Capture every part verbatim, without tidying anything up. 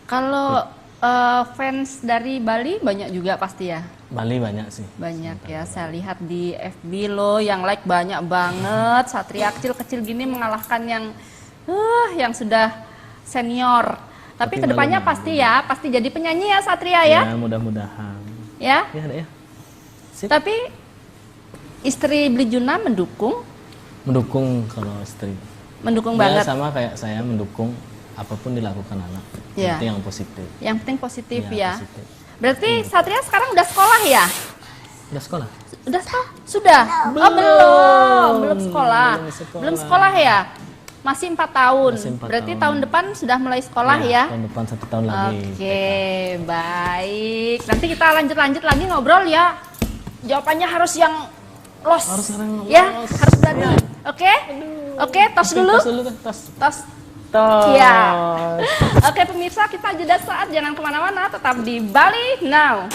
Kalau eh, fans dari Bali banyak juga pasti ya? Bali banyak sih. Banyak ya, saya lihat di F B lo yang like banyak banget. Satria kecil-kecil gini mengalahkan yang eh yang sudah senior. Tapi Tapi kedepannya malu-malu. Pasti ya, pasti jadi penyanyi ya Satria ya? Ya, mudah-mudahan. Ya? Ya, ada ya. Sip. Tapi istri Beli Juna mendukung, Mendukung kalau istri. mendukung Dia banget. Sama kayak saya, mendukung apapun dilakukan anak. Ya. Itu yang positif. Yang penting positif Iya, ya. Positif. Berarti Satria sekarang udah sekolah ya? Udah sekolah? Udah sekolah? Sudah? Oh belum, belum sekolah. Belum sekolah. Belum sekolah ya? Masih empat tahun. Masih empat Berarti tahun. Tahun depan sudah mulai sekolah ya? Tahun depan satu tahun lagi. Oke, baik. Nanti kita lanjut-lanjut lagi ngobrol ya. Jawabannya harus yang los. Harus yang Ya, los. Harus berani. Oke? Oke, tos dulu. Tos dulu, tos. Tos. Tos. Ya. Oke pemirsa, kita jeda saat, jangan kemana-mana, tetap di Bali Now.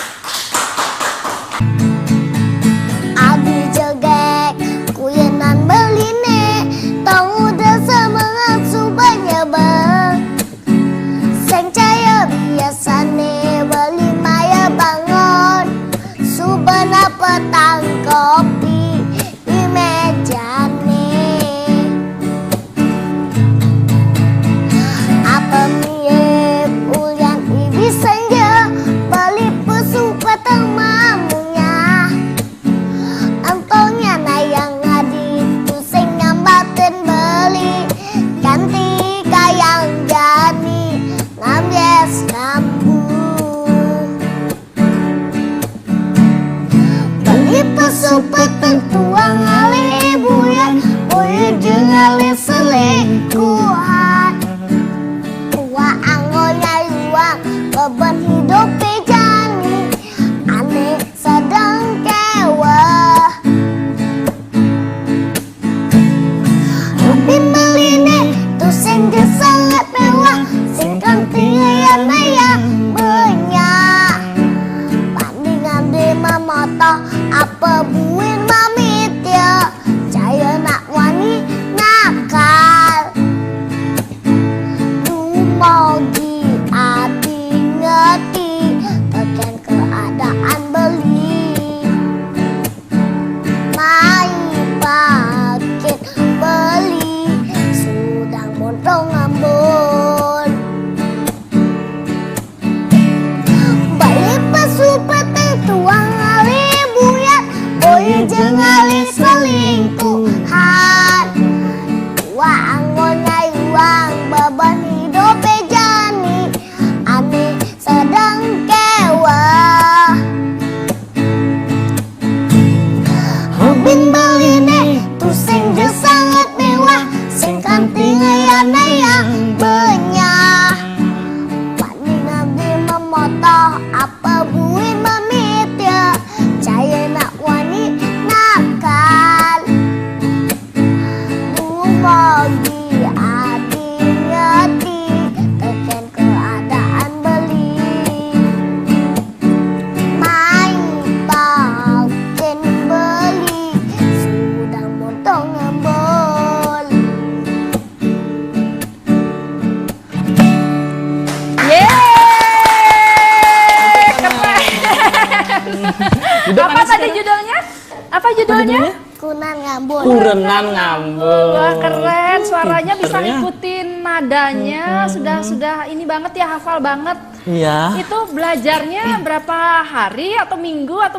Abdi jegég kuyenan Beline, tong udud semangat suba nyebeng. Sing caya biasané Bali maya bangun, subana petang kopi di méjané. Apa mirip ulian ibi senja, Bali pesu peteng mamunyah. Entongnya nayang ngadi, tusing nyambatin Bali, ganti kayang jani, ngambias kambuh. Beli pesu peteng tuang ngalih buyan, buyut jeung ngalih selingkuhan. Tua anggo nyayuang, beban hidup jani, ané sedeng kéweh. Rupin Beliné, tusing jeung sanget méwah, sing kanti ngayana yang banyak. Bandingan di mamotoh, apa buin mamitya, cayana wani nakal. Dumogi adi ngerti, tekén keadaan Beli. Mai pakin Beli, sudang montong Ambon. Beli pesu peteng tuang ngalih buyan, buyut jeung ngalih selingkuhan. Tua anggo nyayuang, beban hidup jani, ané sedeng kéweh. Rupin Beliné, tusing jeung sanget méwah, sing kanti ngayana yang banyak. Bandingan di mamotoh, apa buin mamitya, cayana wani nakal. Dumogi adi ngerti, tekén keadaan Beli. Mai pakin Beli, sudang montong Ambon. Yeay, keren. Apa tadi judulnya? Apa judulnya? Kurenan Ambon. Kurenan Ambon. Wah keren, suaranya bisa Pinternya. Ngikutin nadanya, sudah sudah ini banget ya, hafal banget. Iya. Itu belajarnya berapa hari atau minggu atau